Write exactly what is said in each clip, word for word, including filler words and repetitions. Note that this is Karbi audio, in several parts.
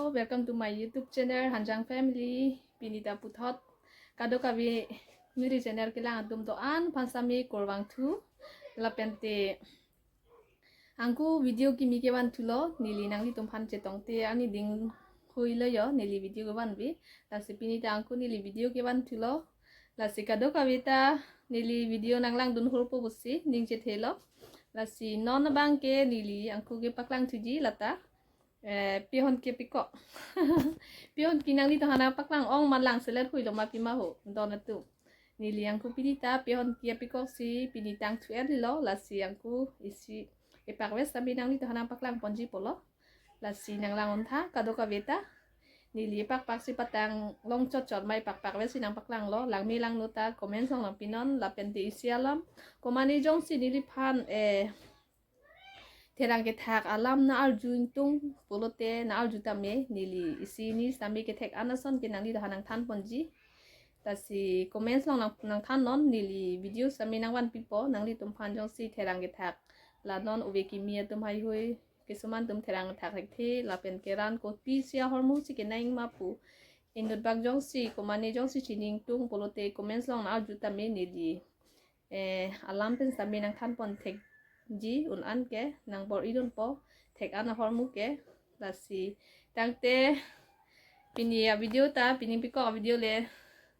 Welcome to my YouTube channel, Hanjang Family. Pini ta puthot kadokave neli channel kelang atum do-an aphan sami kurvangthu. Lapente angku video kimi kevanthulo, neli nanglitumphan chetongte ani ding huilo yo, neli video kevanve. Lasi pini ta angku neli video kevanthulo. Lasi kadokave ta neli video nanglangdun hurpo pusi ning chethelo. Lasi non abangke neli angku kepaklangthuji lata. Eh, pehon kepikok. Pehon ke nanglitumphan nangpaklang ong manlang selet huilo ma pima ho. Don atum. Neli angku pini ta pehon kepiakoksi pini tangthu-et lilo, lasi angku isi epakvek sami nanglitumphan nangpaklangponji pulo. Lasi nanglang-un tha kadokave ta. Neli epakpaksi patang long chotchot ma epakpakvek si nangpaklanglo. Langme langno ta comment along nangpinon, lapente isi alam. Komane jongsi neliphan, eh, therang kethak alam na-arju ingtung pulote na-arju tame, neli isi hini sami kethek-an ason ke nanglitumphan nangthanponji. Lasi comments along nang, nangthannon, neli video sami nangvanpipo, nanglitumphan jongsi therang kethak la non ove kimi atum heihui, kisuman atum therang kethak thekthe, lapen keran kopisi ahormu si kenang ma pu inut bak jongsi, komane jongsi chini ingtung pulote comments along na-arju tame, neli eh, alam pen sami nangthanpon thekji un-an ke nangbor-idunpo, thek-an ahormu ke. Lasi tangte pini avideo ta, pini pikok avideo le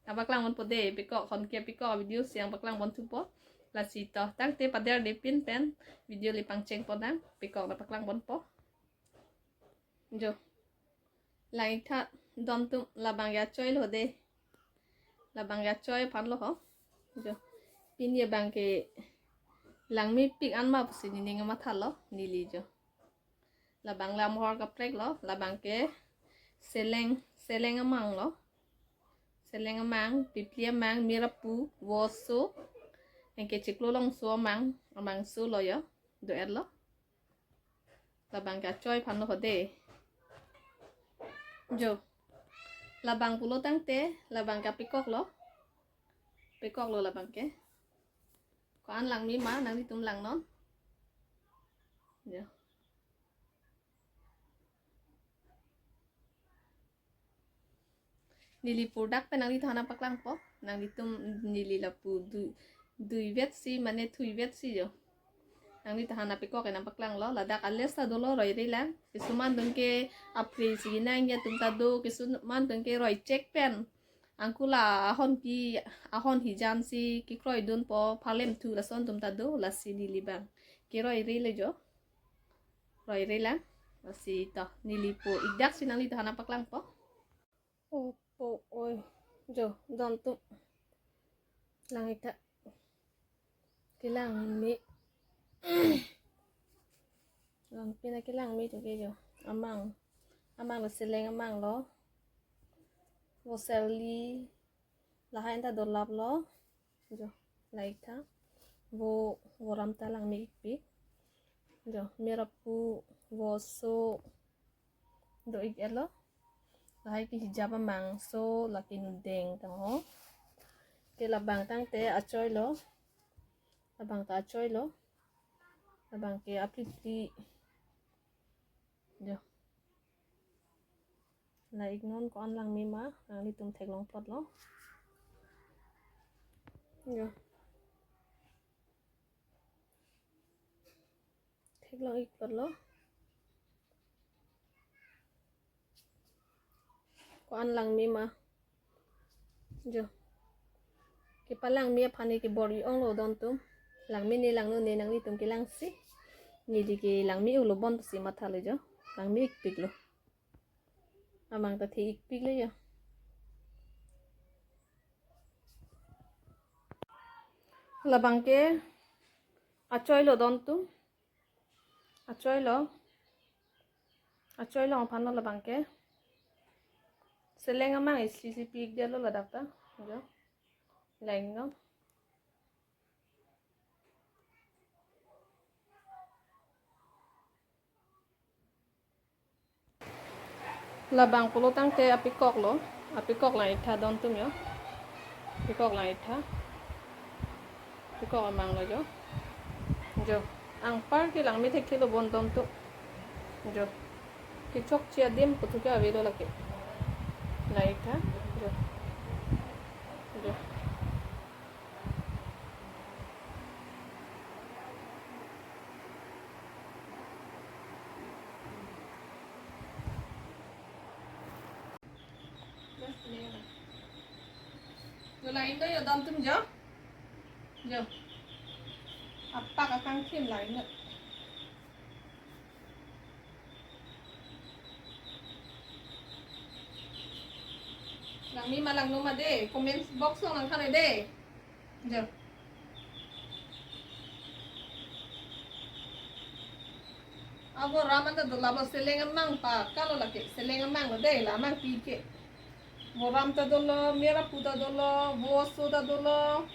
nangpaklangponpo de, pikok hon kepikok avideo si nangpaklangponthupo. Lasi to tangte paderde pin pen video le pangchengponnang, pikok nangpaklangponpo. Jo. Lang-ik tha don atum, labang ke achoilo de. Labang ke achoi aphanlo ho. Jo. Pini abangke langmepik an ma pusi nening mathalo, neli jo. Labang lam hor kaprek lo, labang ke seleng, seleng amang lo. Seleng amang, pipli amang, mirapu, voso, anke chiklo longso amang, amangso lo yo, do-etlo. Labang ke achoi aphanlo ho de. Jo. Labang pulo tangte, labang ke apikoklo. Pikoklo labang ke. Ko-an langme ma, nanglitum langnon. Jo. Neli purdak pen nanglitumphan nangpaklangpo. Nanglitum neli lapu du, duivet si mane thuivet si jo. Nanglitumphan apikok ke nangpaklanglo. Ladak ales ta dolo, roirelang. Kisuman atum ke apre si nang ya atum ta do. Kisuman atum ke roichek pen. Angku la ahon ke, ahon hijan si kekroidunpo, pharlem thu lason atum ta do, lasi neli abang keroirelo jo. Roirelang. Lasi to, neli po ikdak si nanglitumphan nangpaklangpo. Opo oi. Jo, don atum. Lang-ik tha. Kelangme. Langpik na kelangme tu ke jo. Amang. Amang lo seleng amang lo. Vo seli. Lahai ta dolap lo. Jo, lang-ik tha. Vo, vo ram ta langme-ikpik. Jo, mirapu, voso. Do-ik-etlo. Lahai ke hijab amangso, lake nudeng tang ho. Ke labang tangte achoilo. Labang ta achoilo. Labang ke apipli. Jo. Lang-iknon ko-an langme ma, nanglitum theklong plotlo. Jo. Theklong-ik plotlo. Ko-an langme ma. Jo. Kepalangme aphan ke bor-i onglo don atum. Langme ne langno ne nanglitum kelangsi. Neli ke langme-ulo bon pusi mathalo jo. Langme-ikpiklo. Amang ta the-ikpiklo jo. Labang ke achoilo don atum. Achoilo. Achoilo aphanlo labang ke. Seleng amang isi si pi-ikdetlo ladak ta. Jo. Lang-iknon. Labang pulo tangte apikoklo, apikok lang-ik tha don atum jo. Apikok lang-ik tha. Apikok amanglo jo. Jo. Anpar ke langme thekthelo bon don atum. Jo. Kechokche adim puthot ke avelo lake. Nai tha. Jo. Jo. Jo, la-in do jo, don atum jo. Jo. Apak akangthim la-in do. Langme ma langno ma de, comment box along nangthan de. Jo. Abo ram anta dolo, abo seleng amang pakalo lake, seleng amang lo de, la amang pi ke. Boram ta dolo, Mera apo ta dolo, Vo aso ta dolo,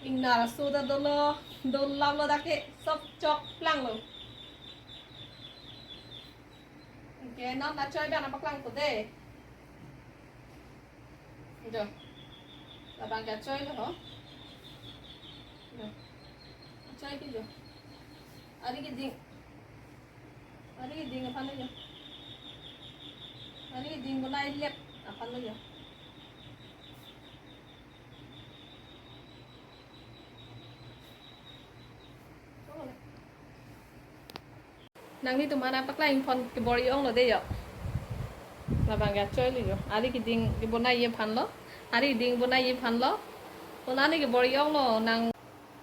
Ingnar aso ta dolo, dolo lo dak ke, sob choklang lo. Oke, non achoi abang nangpaklangpo de. Jo. Labang ke achoi lo ho. Jo. Achoi ke jo. Ari keding. Ari keding aphan lo jo. Ari keding bonai lep aphan lo jo. Nanglitum aphan nangpaklang pon kebor-i ong lo de jo. Labang ke achoi lo jo. Ari keding kebonai aphan lo. Ari keding bonai aphan lo. Bonai kebor-i ong lo nang.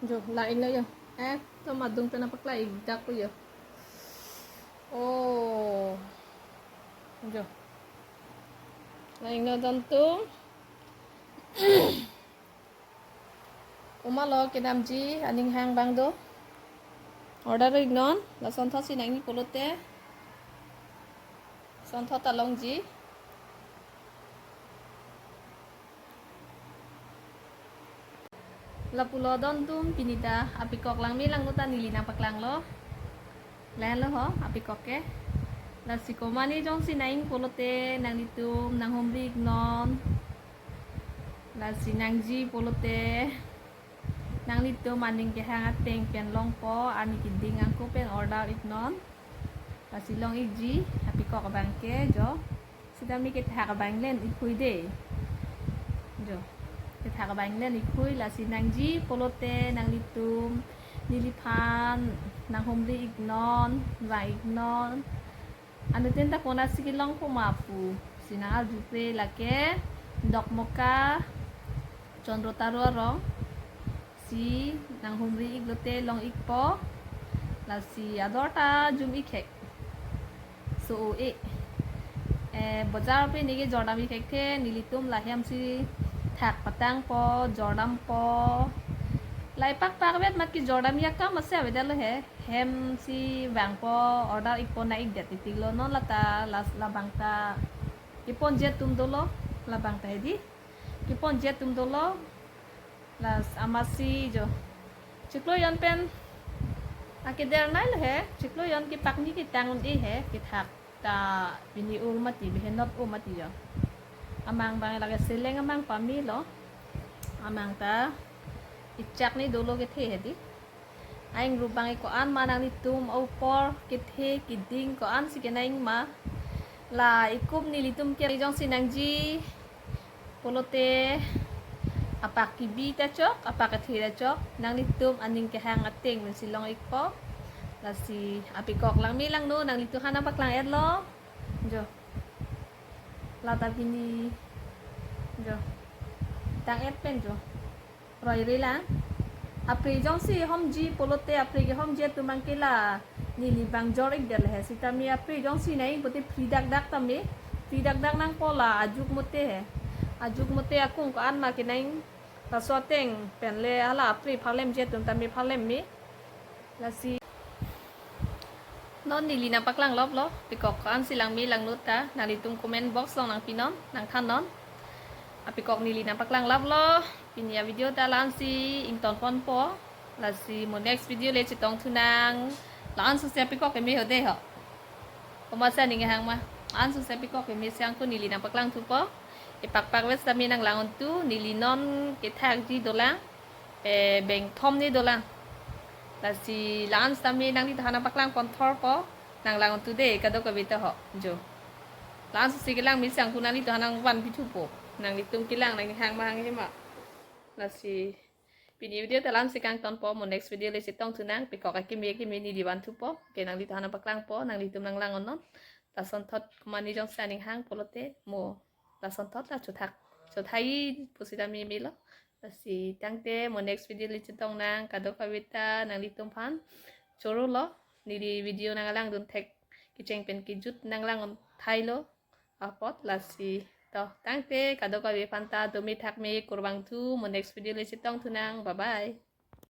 Jo, la-in lo jo. Eh, to madung pen nangpaklang ik dak ko jo. Oh. Jo. La-in lo don atum. Komatlo kedamji aning hang abang do. Order iknon, lason thotsi nangji pulote. Son thot ta longji. Lapulo don atum, pini ta apikok langme langno ta neli nangpaklanglo. Lahenlo ho apikok ke. Lasi komat ne jongsi nang-ik pulote nanglitum nanghumri iknon. Lasi nangji pulote nanglitum aning kehang ateng pen longpo, arni keding ako pen order iknon. Lasi long ikji apikok abang ke jo. Sitame kethak abang len ikhui de. Jo. Kethak abang len ikhui, lasi nangji pulote nanglitum neliphan nanghumri iknon, vang iknon. Anuttin ta konatsi kelongpo ma pu si nang-arjupre, lake Dokmoka Chandra Taro arong si nanghumri iklote long ikpo. Lasi ador ta jum ik hek. So-o-e. Eh, bojar pen neke jordam ik thekthe, nelitum la hem si thak patangpo, jordampo. Lai pakpak vet mat kejordam akam masi avedetlo he. Hem si vangpo, order ikpo, nang-ikdet titiklo, non lata, las, labang ta keponji atum dolo, labang ta hedi. Keponji atum dolo, las amatsi jo. Chiklo jon pen akeder nai lo he, chiklo jon kepakni ketang un-e he, kethak ta pini ur mati, behenot ur mati jo. Amang abang lake seleng amang pamelo. Amang ta ichak ni dolo kethe hedi. Aingrup abang ko-an ma nanglitum apor kethe keding ko-ansi kenang ma. La ikum nelitum ke jongsi nangji pulote apak kebi ta chok, apak kethe ta chok, nanglitum aning kehang ateng pensi long ikpo. Lasi apikok langme langno nanglitum aphan nangpaklang etlo. Jo. Lata pini. Jo. Tang et pen jo. Roi re lang. Apre jongsi homji pulote apre kehomji atum abang ke la neli bang jor ikdet le he. Sitame apre jongsi nang-ik pulote free dak dak tame. Free dak dak nangpo, la ajuk mote he. Ajuk mote akung ko-an ma kenang. Laso ateng pen le hala apre phalemji atum tame phalem me. Lasi non neli nangpaklang loplo, apikok ko-ansi langme langno ta, nanglitum comment box along nangpinon, nangthannon. Apikok neli nangpaklang loplo, pini avideo ta la-ansi ington ponpo, lasi mo next video le chetong thunang, la-an sose apikok keme ho de ho. Komatsi aning kehang ma, la-an sose apikok keme si angko neli nangpaklang thupo, epakpak vet sitame nanglang untu, neli non kethakji dolang. Eh, bengthom ni dolang. Lasi la-an sitame nanglitum aphan nangpaklang pon thorpo. nanglang-on tu de, kadokave ta ho, jo. Lasi kelang mesen ko nanglitum aphan nangvanpi thupo. Nanglitum kelang nanghang ma hanghe ma. Lasi pini video ta la-ansi kangtonpo, mo next video le chetong thunang, pekok akimi akimi neli van thupo. Ke nanglitum aphan nangpaklangpo, nanglitum nanglang-on non. Lasonthot komatne jongsi aning hang pulote mo lasonthot la chothak, chothai pusita meme lo. Lasi tangte mo next video le chetong nang, kadokave ta nanglitum aphan choro lo. Neli video nanglangdun thek kecheng pen kejut nanglang-on thailo apot. Lasi to tangte kadokave aphan ta dome thakme kurvangthu, mo next video le chetong thunang. Bye bye.